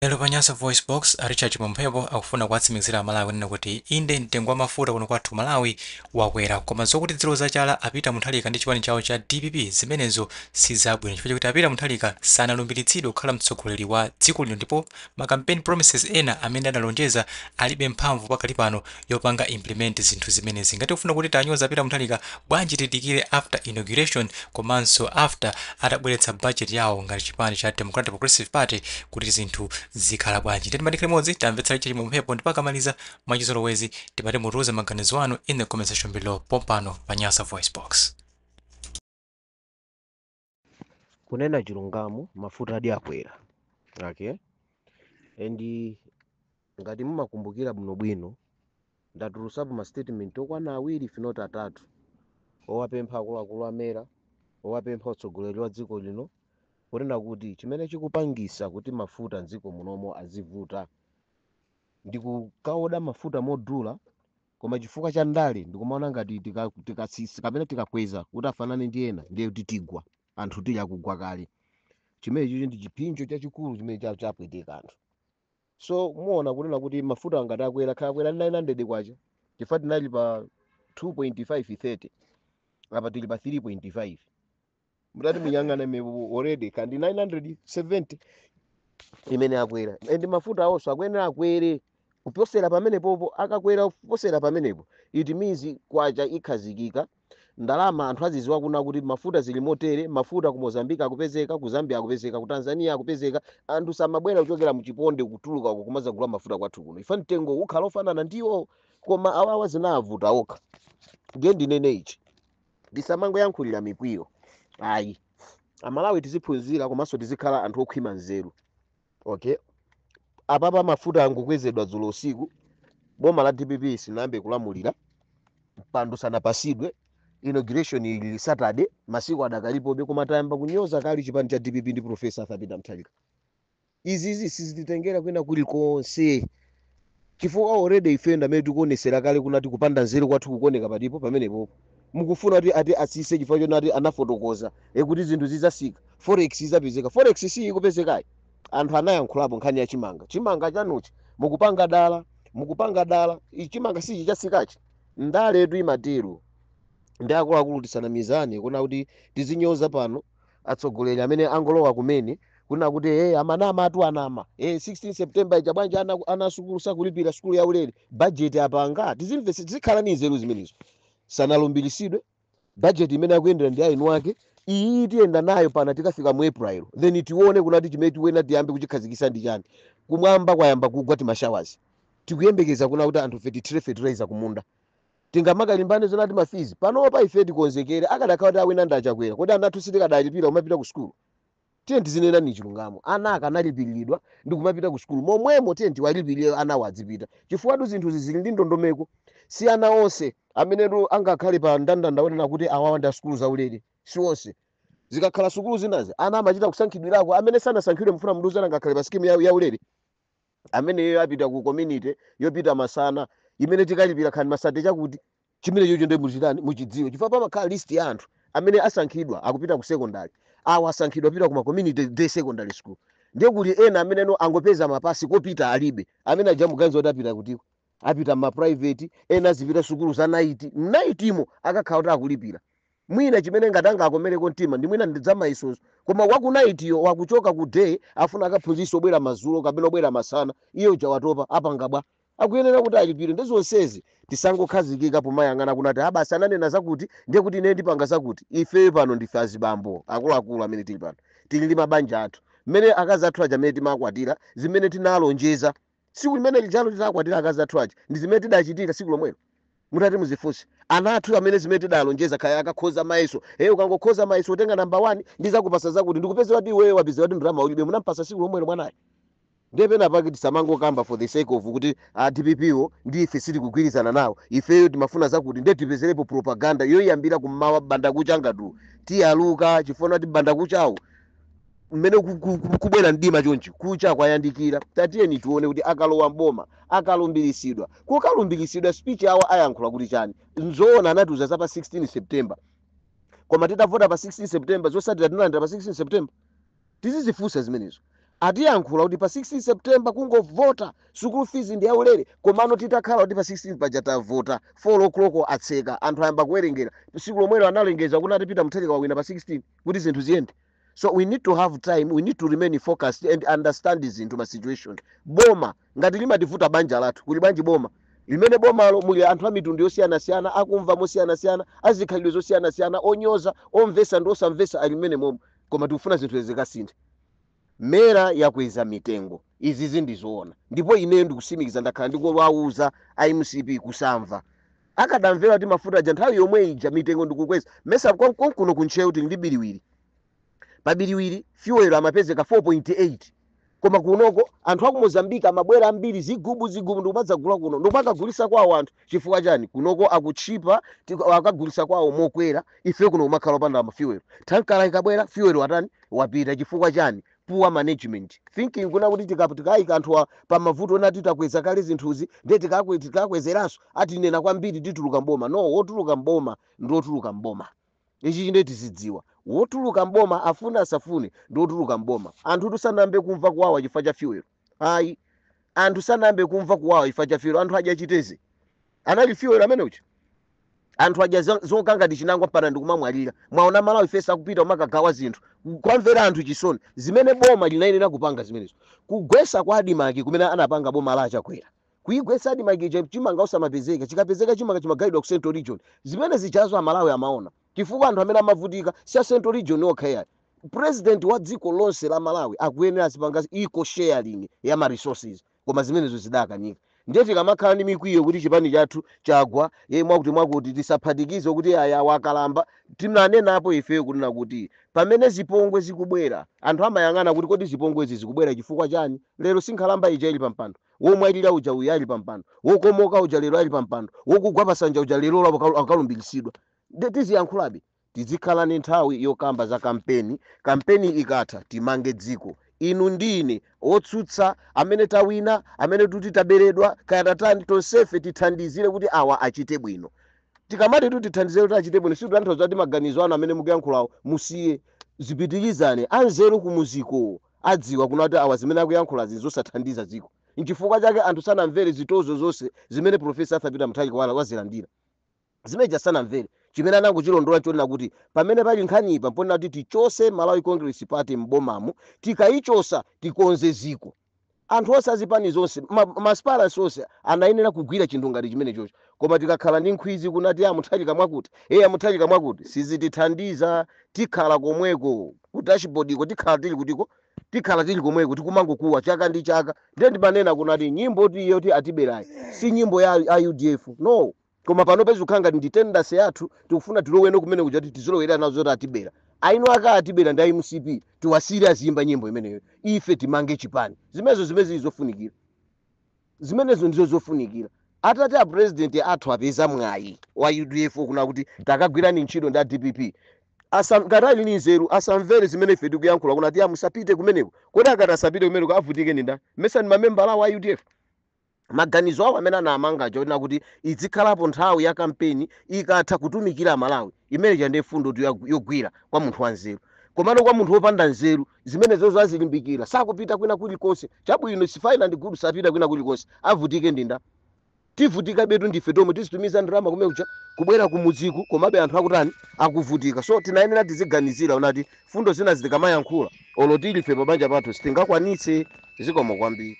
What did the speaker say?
Lero pa Nyasa VoiceBox, a Richard Chimwemwe Mphepo akufuna kuwatsimikizira Amalawi kunena kuti inde, mtengo wa mafuta kuno kwathu Malawi wakwera, koma zokuti adziloza chala a Peter Mutharika ndi chipani chawo cha dpp zimenezo sizabwino chifukwa chakuti a Peter Mutharika sanalumbiritsidwe kukhala mtsogoleri wa dziko lino ndipo ma campaign promises ena amene analonjeza alibe mphamvu pakali pano yopanga implement zinthu zimenezi. Ngati tikufuna kuti tiwanyoze a Peter Mutharika, bwanji tidikire after inauguration komanso after atabweretsa budget yawo ngati chipani cha Democratic Progressive Party kuti zinthu zikhala bwanji. Ndiye timati limodzi tamvetsera Richard Chimwemwe Mphepo, ndipo akamaliza, mwachizolowezi timati mutiuze maganizo anu in the comment section below pompano pa Nyasa Voice Box. Kunena chilungamo, mafuta adi akwera, okay? And ngati mumakumbukira bwinobwino, ndatulusapo ma statement okwana awiri, if not atatu, owapempha akuluakulu a MERA, owapempha utsogoleri wa dziko lino, kunena kuti chimene chikupangisa kuti mafuta mdziko munomo azivuta ndi kukaoda mafuta modula, koma chifukwa cha ndale ndikumaona ngati tikatsitsa kapena tikakweza kuti afanane ndi ena, ndiye kuti tigwa, anthu tili akugwa kale. Chimene chichi ndi chipsinjo chachikulu chimene chapweteka anthu. So muona kunena kuti mafuta angati akwera, khala akwera 900 kwacha, chifukwa tinali pa 2.530, apa tili pa 3.5. Mutati muyang'ane mepo already kandi 970 imene akwera. And mafuta awonso akuyenera akwere kuposera pamenepopo. Akakwera kuposera pamenepo, it means kwacha ikhazikika, ndalama anthu aziziwa kuna kuti mafuta zili motere. Mafuta ku Mozambique akupezeka, ku Zambia akupezeka, ku Tanzania akupezeka. Anthu samabwera kuchokera muchiponde kutuluka uko kumazagula mafuta kwathu kuno, ifa mtengo ukhala ofanana ndiwo. Koma awawa zinavuta okha. Ndiye ndinene ichi, ndisamangoyankhulira mikwiyo ayi. Amalawi tiziphunzira komanso tizikhala anthu okhwima nzeru, okay? Apapa mafuta angokwezedwa dzulo usiku. Boma la DPP sinayambe kulamulira, mpando sanapasidwe, inauguration ili Saturday, masiku adakalipobe, koma tayamba kunyoza kale chipani cha DPP ndi Professor Arthur Peter Mutharika. Izizi sizititengera kwina kulikonse, chifukwa already ife ndamene tikuonesera kale kunati kupanda nzeru kwathu kukuoneka patipo pamenepo. Mukufuna kuti ati atsitse chifukwa chonati anafotokoza kuti zinthu zizasika, forex izapezeka. Forex si ikupezekayi. Anthu anayankhulapo nkhani ya chimanga. Chimanga chanuchi mukupanga dala, mukupanga dala. Ichi chimanga sichi chasikachi. Ndaletu imatero. Ndi akuluakulu, tisanamizane kuna kuti tizinyoza pano atsogoleri amene angolowa kumene, kuna kuti hey, amanama atu anama, hey, 16 September ija bwanji ana sukulu sakulipira sukulu yaulere? Budget apanga, tizimvese, tizikhala ni nzeru zimenezo. Sanalumbiritsidwe, budget imene akuyendera ndi ainu ake. Iyi tiyenda nayo pana tikafika mu April, then tione kunati chimene tikuyenera tiyambe kuchikhazikitsa ndi chani. Kumwamba kwayamba kugwa tima showers, tikuyembekeza kuna kuti anthu fe tithire fertilizer kumunda. Tingamakalimbane zonati ma fees panopa? Ife tikonzekere. Akadakhala kuti awina ndachakwera, kodi ana athu sitikadalipira kumapita ku sukulu? Tiye tizinena ni chilungamo, ana akanalipiridwa ndi kumapita ku sukulu momwemo. Tiye tiwalipirire anawo adzipita, chifukwa tu zinthuzi zili ndi ndondomeko. Si ana onse amenetu angakhale pa ndandanda onena kuti awawa ndi asukulu zaulere, si onse. Zikakhala sukulu zinazi, ana amachita kusankhidwirako. Amene sanasankhidwe, mfuna mndiuzana angakhale pa scheme yaulere? Ameneyo apita ku community yopita masana imene tikalipira khani masate chakuti chimene chocho. Ndi muchitani, muchidziwe, chifukwa pamakhala list ya anthu amene asankhidwa akupita ku secondary, awo asankhidwa apita ku ma community day secondary school. Ndiye kuli ena amene no angopeza mapasi, kopita alibe. Amene aja muganiza kuti apita kutiko? Apita ma private, ena azipita sukulu za night. Nightimo akakhala kuti akulipira mwina chimene ngati angakomereko mtima ndi mwina ndidzamayisozo, koma waku night yo wakuchoka ku day afuna akaphunzitsa obwera madzulo kapena obwera masana, iye uja watopa, apanga bwa? Akuyenera kuti alipire. Ndi zonsezi tisangokhazikika pomayang'ana kunati abasi ananena zakuti, ndiye kuti ine ndipanga zakuti. Ife pano ndife azibambo akuluakulu amene tili pano, tili ndi mabanja athu, mmene akazi athu aja amene timakwatira, zimene tinalonjeza tsiku limene lijalo titakwatira akazi athu aja ndi zimene tidachitira tsiku lomwelo. Mutati muzifunse ana athu amene zimene tidalonjeza, kaya akakhoza mayeso, hey, ukangokhoza mayeso utenga namba 1 ndizakupasa zakuti, ndikupeza kuti iweyo wapeza kuti ndalama ulibe, munampasa tsiku lomwelo mwanayo? Ndiye pena pake tisamangokamba for the sake of kuti a DPP wo ndi ife sitikugwirizana nawo, ifeyo timafuna zakuti, ndiye tipezerepo propaganda yoyambira kummawa banda kucha. Ngatu tiyaluka chifukwa kuti banda kuchawo mmene kubwera mdima chonchi, kucha kwayandikira. Tatiyeni tione kuti akalowa mboma, akalumbiritsidwa, kukalumbiritsidwa, speech yawo ayankhula kuti chani? Nzoona anatiuza za pa 16 September, koma titavota pa 16 September, zosatira tinalandira pa 16 September? Tizizifunsa zimenezo. Atiyankhula kuti pa 16 September kungovota, school fees ndi yaulere. Komano titakhala kuti pa 16 paja tavota, 4 o'clock atseka, anthu ayamba kuwerengera, tsiku lomwelo analengeza kuti atipita Mutharika wawina pa 16 kuti zinthu ziyende. So we need to have time, we need to remain focused and understand zinthu, ma situation. Boma ngati limativuta banja lathu, kuli bwanji boma limene bomalo muli anthu a mitundu yosiyanasiyana, akumva mosiyanasiyana, azikhalidwe zosiyanasiyana, onyoza, omvesa ndi osamvesa ali mmene momwe, koma tikufuna zinthu zikasinthe. MERA yakweza mitengo, izizi ndizoona, ndipo ineyo ndikusimikiza, ndakhala ndikuwauza iMCP kusamva. Akadamvera kuti mafuta aja nthawi yomwe ija mitengo ndikukweza, mesa konkuno kuntcheu tili ndi Biriwiri. Pa Biriwiri fuel amapezeka 4.8, koma kunoko anthu aku Mozambika amabwera ambiri, zigubu zigubu, ndikumadzagula kuno ndikumakagulisa kwawo anthu. Chifukwa chani? Kunoko akutchipa, akagulisa kwawo mokwera. Ife kuno kumakhala opanda mafuel. Tankala ikabwera, fuel atani? Wapita. Chifukwa chani? Poor management thinking, kuna kuti tikayika anthu pa mavuto ena, titakweza kale zinthuzi, ndiye tikakwezeranso atinena kwambiri, tituluka mboma. No, wotuluka mboma ndi wotuluka mboma. Ichi chinde tizidziwa, wotuluka mboma afune asafune ndi wotuluka mboma. Anthu tisanambe kumva kuwawa chifukwa cha fuel, ayi. Anthu sanambe kumva kuwawa chifukwa cha fuel. Anthu adya chiteze, anali fuel amene uchi. Anthu adya zokanga chinangwa mpana ndikumamwalira. Mwaona Malawi First akupita umakagawa zinthu, kwamvera anthu chisoni. Zimene boma linayenera kupanga zimenezo, kugwesa kwa ADMARC kumene anapanga boma la Chakwera, kuigwesa ADMARC ija, chimanga usamapezeka, chikapezeka chimanga chimagayidwa ku Central Region. Zimene zichazo Amalawi amaona, chifukwa anthu amene amavutika si a Central Region okha yayi. President wa dziko lonse la Malawi akuyenera azipanga equal sharing ya ma resources, koma zimenezo zidakanika. Ndiye tikamakhala ndi mikwiyo kuti chipani chathu chagwa, ye mwakuti mwakuti, tisaphatikize kuti aya wakalamba. Tinanenapo ifeyo kunena kuti pamene zipongwe zikubwera, anthu amayang'ana kuti kodi zipongwezi zikubwera chifukwa chani? Lero sinkhalamba ija ili pampando, womwalira uja uyu ali pampando, wokomoka uja lero ali pampando, wokugwa pasanja uja lero akalumbiritsidwa. Ndiye tiziyankhulabe, tizikhala ndi nthawi yokamba za kampeni. Kampeni ikatha, timange dziko. Inu ndine otsutsa, amene tawina, amene tuti taberedwa, kaya tatani, tonsefe tithandizire kuti awa achite bwino. Tikamati tu tithandizire kuti achite bwino, situtanthauza kuti maganizo anu amene mukuyankhulawo musiye, zipitirizane. Anzeru kumuziko adziwa kunati awa zimene akuyankhula zosathandiza dziko. Nchifukwa chake anthu sanamvere zitozo zonse zimene Professor Arthur Peter Mutharika wazilandira, zimene sanamvere. Chimene anangochilondola chonena kuti pamene pali nkhanipa mponena kuti tichose Malawi Congress Party m'bomamu, tikayichosa tikonze ziko. Anthu onse azipani zonse, ma aspirants onse anayenera kugwira chinthu ngati chimene chocho. Koma tikakhala ndi nkhwizi kunati amutharika mwakuti, eye amutharika mwakuti, sizitithandiza. Tikhala komweko ku dashboard iko, tikhala tili kutiko, tikhala tili komweko, tikumangokuwa chaka ndi chaka. Ndiye ndimanena kunati nyimbo tiyo ti atiberayi si nyimbo ya UDF, no. Koma pano pezikukhala ngati ndi tendency yathu, tikufuna tiloweno kumene kuja kuti tizilowera nazo zoti atibera. Aino aka atibera ndi MCP, tiwasire aziyimba nyimbo imeneyo, ife timange chipani. Zimenezo zimene zili zofunikira, zimenezo ndizo zofunikira. Atati a president athu apeza mwayi wa UDF kuna kuti takagwirani ntchito ndi a DPP, ngati ali ndi nzeru asamvere zimene ife tikuyankhula kuna ti musapite kumeneko. Kodi akati asapite kumeneko, avutike ndi ndani? Mesa ndi mamembala awo a UDF? Maganizo awo amene anamanga chonena kuti izikhalapo nthawi ya kampeni, ikatha kutumikira Malawi, imene chande fundo yogwira kwa munthu wanzeru. Komano kwa munthu wopanda nzeru, zimenezo azilimbikira, sakupita kwina kulikonse. Chabwino, is fine and good, sapita kwina kulikonse. Avutike ndinda? Tivutika betu ndife tomwe tizitumiza ndalama kumene kucha, kubwera kumudziku, komabe anthu akutani? Akuvutika. So tinayenera tiziganizira unati fundo zina zitikamayankhula, olo tili ife pabanja pathu sitingakwanitse. Zikomo kwambiri.